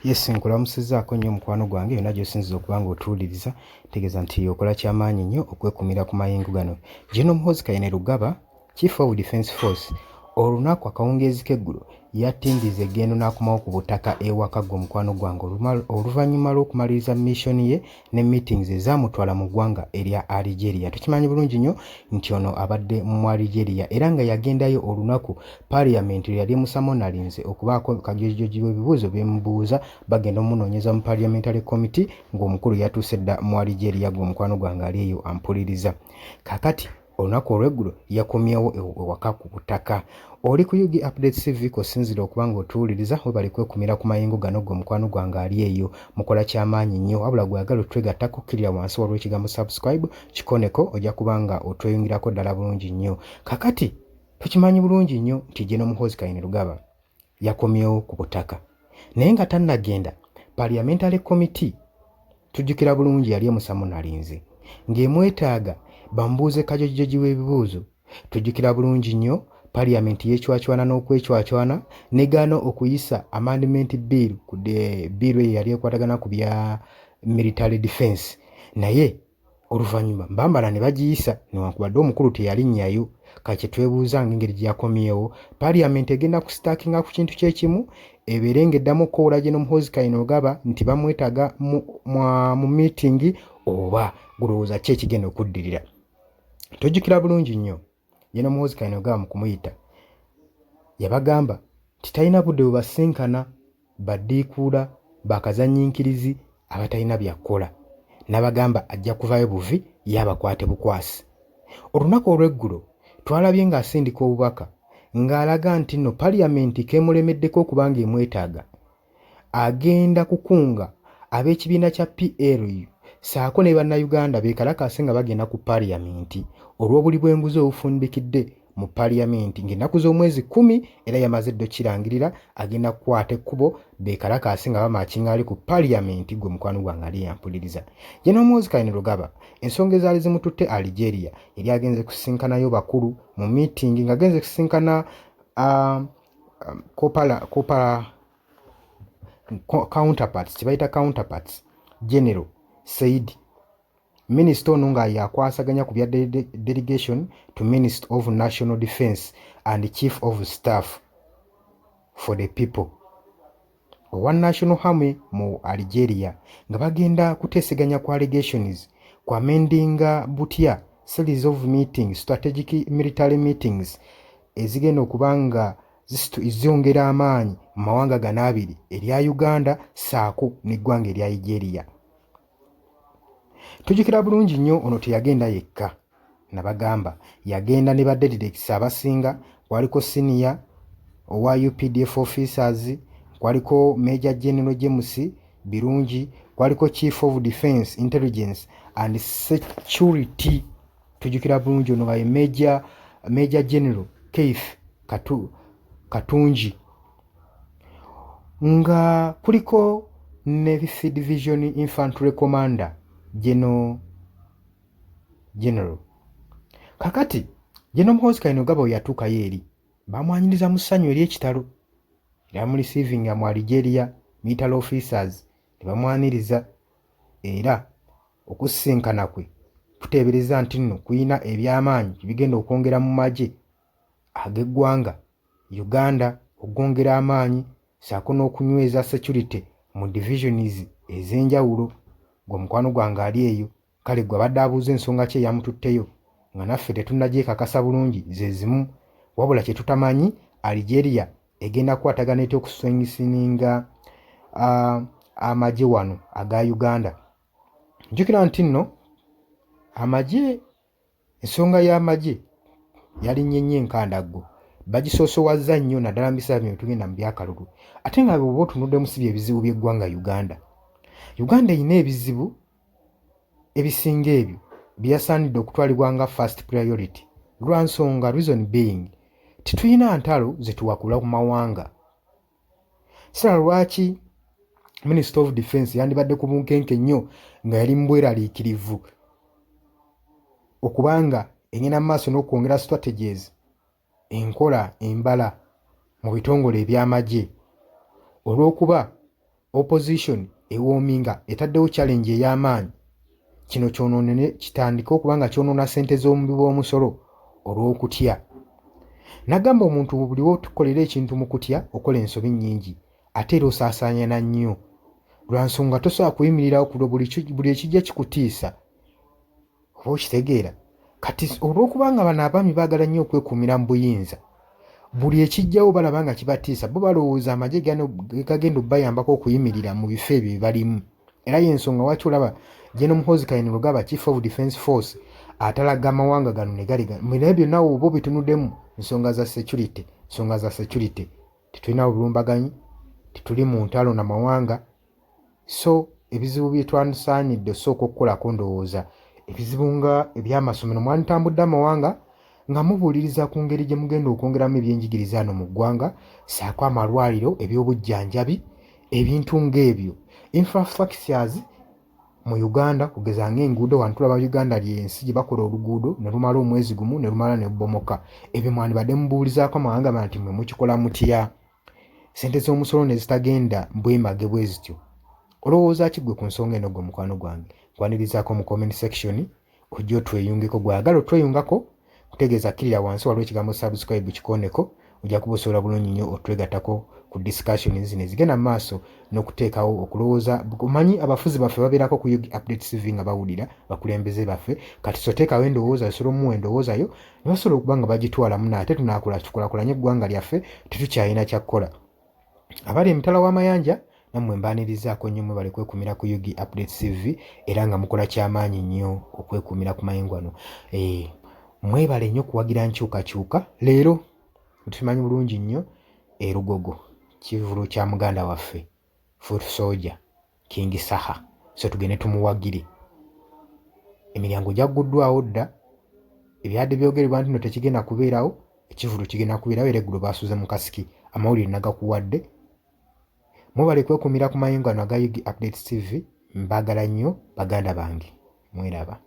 Yes, nkulamusizzaako nnyo mukwano gwange yonna gy'osinziza okuba ng'otuwuliriza. Ntegeeza nti okola kyamaanyi nnyo okwekumira ku mayengo gano. General Muhoozi Kainerugaba, Chief of Defence Force, olunaku akawungeezi k'eggulo yatindiza eggendo n'akomawo ku butaka ewaka gwe mukwano gwange oluvannyuma lw'okumaliriza mission ye ne meetings ezaamutwala mu ggwanga erya Algeria. Tukimanyi bulungi nnyo nti ono abadde mu Algeria era nga yagendayo olunaku parliament lwe yali emusamonalinze okubaako kajojijoji w'ebibuuzo byemubuuza bagenda omunoonyeza mu parliamentary committee ng'omukulu yatuuse dda mu Algeria gwe omukwano gwange ali eyo ampuliriza. Kakati olunaku olw'eggulo yakomyewo ewaka ku butaka. Oli ku UG Updates TV kw'osinziira okuba ng'otuwuliriza, webale kwekumira ku mayengo gano gwe mukwano gwange ali eyo mukola kyamaanyi nnyo. Wabula gweyagala otwegattako kkirira wansi waliwo ekigambo subscribe kikoneko, ojja kuba nga otweyungirako ddala bulungi nnyo. Kakati tukimanyi bulungi nnyo nti General Muhoozi Kainerugaba yakomyewo ku butaka, naye nga tannagenda parliamentary committee tujjukira bulungi yali emusamunalinze ng'emwetaaga bamubuuze kajojijoji w'ebibuuzo. Tujjukira bulungi nnyo parliament yeecwacwana n'okwecwacwana negaana okuyisa amendment bill ku bill eyo yali ekwatagana ku bya military defense, naye oluvannyuma mbambala ne bagiyisa newankubadde omukulu teyalinnyayo. Kati kyetwebuuza ng'engeri gye yakomyewo, parliament egenda kusitaakinga ku kintu kyekimu ebeere ng'eddamu okukowoola General Muhoozi Kainerugaba nti bamwetaaga mu meeting, oba gulowooza ki ekigenda okuddirira? Tojjukira bulungi nnyo General Muhoozi Kainerugaba mu kumuyita yabagamba nti talina budde bwe basinkana baddiikuula bakazannyiikirizi abatalina bya kukola, n'abagamba ajja kuvayo buvi ye abakwate bukwasi. Olunaku olw'eggulo twalabye ng'asindika obubaka ng'alaga nti nno parliament keemulemeddeko okuba ng'emwetaaga agenda kukunga ab'ekibiina kya PLU ssaako ne bannayuganda beekalakaase nga bagenda ku parliament olw'obuli bw'enguzi obufundikidde mu parliament ng'ennaku z'omwezi 10 era yamaze dda okukirangirira agenda kukwata ekkubo beekalakaase nga bamaakinga ali ku parliament. Gwe mukwano gwange ali yampuliriza, General Muhoozi Kainerugaba ensonga ezaali zimututte Algeria yali agenze kusisinkanayo bakulu mu meeting ng'agenze kusisinkana kopala counterparts kyebayita counterparts General Said, minisita ono nga yakwasaganya ku bya delegation to Minister of National Defence and Chief of Staff for the People owa National Army mu Algeria, nga bagenda kuteeseganya ku allegations ku amendinga butya series of meetings, strategic military meetings ezigenda okuba nga zongera amaanyi mu mawanga gano abiri, erya Uganda ssaako n'eggwanga erya Algeria. Tujjukira bulungi nnyo ono teyagenda yekka, nabagamba yagenda ne ba delegates abasinga, kwaliko senior owa UPDF officers, kwaliko Major General James Birungi, kwaliko Chief of Defence Intelligence and Security, tujjukira bulungi ono nga ye Major General Keith Katungi, nga kuliko ne Fifth Division Infantry Commander General. Kakati General Muhoozi Kainerugaba we yatuukayo eri bamwaniriza mu ssanyu ery'ekitalo, era mureceiving mu Algeria military officers ne bamwaniriza, era okusisinkana kwe kuteebereza nti nno kuyina ebyamaanyi bigenda okwongera mu magye ag'eggwanga Uganda, okwongera amaanyi ssaako n'okunyweza security mu divisions ez'enjawulo. Gwe mukwano gwange ali eyo, kale gwe abadde abuuza ensonga ki eyamututteyo nga naffe tetunnagyekakasa bulungi ze zimu, wabula kye tutamanyi Algeria egenda kukwatagana etya okustrengtheninga amagye wano aga Uganda. Jjukira nti nno amagye, ensonga y'amagye yalinnye nnyo enkandaggo, bagisoosowazza nnyo naddala mu biseera bino tugenda mu byakalulu, ate nga bw'oba otunuddemu si bye bizibu by'eggwanga Uganda. Uganda erina ebizibu ebisinga ebyo bye yasaanidde okutwalibwa nga first priority, lwa nsonga reason being tetulina ntalo ze tuwakula ku mawanga. Sira lwaki Minister of Defence yandibadde ku bunkenke nnyo nga yali mu bweraliikirivu okubanga egenda mu maaso n'okwongera strategies, enkola embala mu bitongole eby'amagye, olw'okuba Opposition ewoominga etaddewo challenge ey'amaanyi kino kyonoonene kitandike okuba nga kyonoona ssente z'omuwi w'omusolo olw'okutya. Nagamba omuntu buli w'otukolera ekintu mu kutya okola ensobi nnyingi ate era osaasaanya na nnyo lwa nsonga tosobola kuyimirirawo ku lwo buli ekijja kikutiisa. Oba okitegeera? Kati olw'okuba nga bano abaami baagala nnyo okwekuumira mu buyinza, buli ekijjawo balaba nga kibatiisa, bo balowooza amagye gano gagenda okubayambako okuyimirira mu bifo ebyo bye balimu. Era y'ensonga lwaki olaba General Muhoozi Kainerugaba, Chief of Defence Force, atalaga amawanga gano ne gali naye byonna oba obitunuddemu nsonga za security, nsonga za security. Tetulina bulumbaganyi, tetuli mu ntalo na mawanga. So ebizibu bye twandisaanidde osooka okukolako ndowooza ebizibu nga eby'amasomero mwanditambudde amawanga nga mubuuliriza ku ngeri gye mugenda okwongeramu ebyenjigiriza ano mu ggwanga ssaako amalwaliro, eby'obujjanjabi, ebintu ng'ebyo. Infrastructures mu Uganda kugeza ng'enguudo wano tulaba Uganda ly'ensi gye bakola oluguudo ne lumala omwezi gumu ne lumala ne lubomoka. Ebyo mwandibadde mubuulizaako amawanga nti mmwe mukikola mutya? Ssente z'omusolo ne zitagenda bwemage bwe zityo. Olowooza ki ggwe ku nsonga eno ggwe mukwano gwange? Nkwanirizaako mu comment section ojje otweyungeko. Gwe ayagala otweyungako kutegeeza kkirira wansi waliwo ekigambo subscribe kikooneko ojja kuba osobola bulungi nnyo otwegattako ku discussions zino ezigenda mu maaso n'okuteekawo okulowooza. Omanyi abafuzi baffe babeerako ku Ug Update TV nga bawulira bakulembeze baffe kati so teekawo endowooza osobola omuwa endowooza yo ne basobola okuba nga bagitwalamu naate tunaakola tukulakulanye eggwanga lyaffe tetukyalina kya kukola. Abali emitala w'amayanja nammwe mbaanirizaako nnyo mwebale kwekumira ku Ug Update TV era nga mukola kyamaanyi nnyo okwekumira ku mayengo ano. Mwebale nnyo kuwagira nkyukakyuka. Leero tukimanyi bulungi nnyo erugogo kivulu kya muganda waffe Foot Soldier King Saha, so tugende tumuwagire. Emiryango gyagguddwawo dda, ebyadde byogerebwa nti no tekigenda kubeerawo, ekivulu kigenda kubeerawo era eggulo baasuze mu kasiki amawulire nagakuwadde. Mwebale kwekumira ku mayengo gano aga Ug Updates TV, mbagala nnyo baganda bange, mweraba.